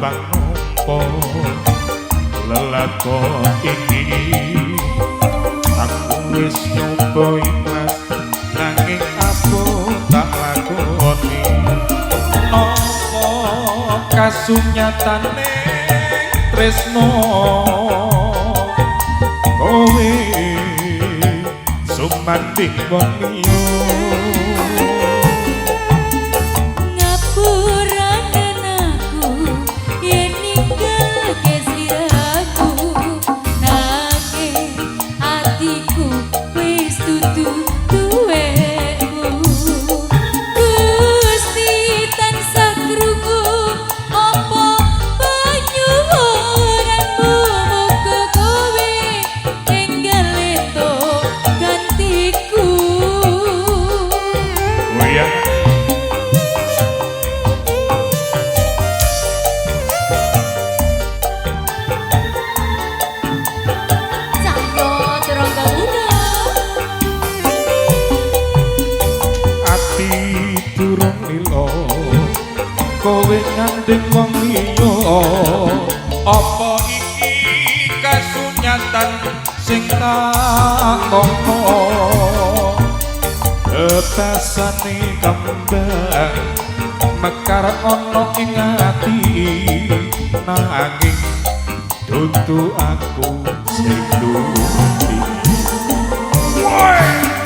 gampang nampa lelakon iki. Aku wis nyoba ikhlas nanging aku tak lakoni. Napa kasunyatane tresno kowe sumanding wong liya. Ngapuranen aku yen ninggalke sliramu, nanging atiku wis dudu duwekmu. Gusti tansah krungu apa panyuwunanmu, muga kowe enggal entuk gantiku. Goyang. Cahyo Turangga Muda. Ati durung lilo kowe ngandeng wong liya. Apa iki kasunyatan sing tak tampa? Bebasane kembang mekar ana ing ati, nanging dudu aku sing nuruti. Woi!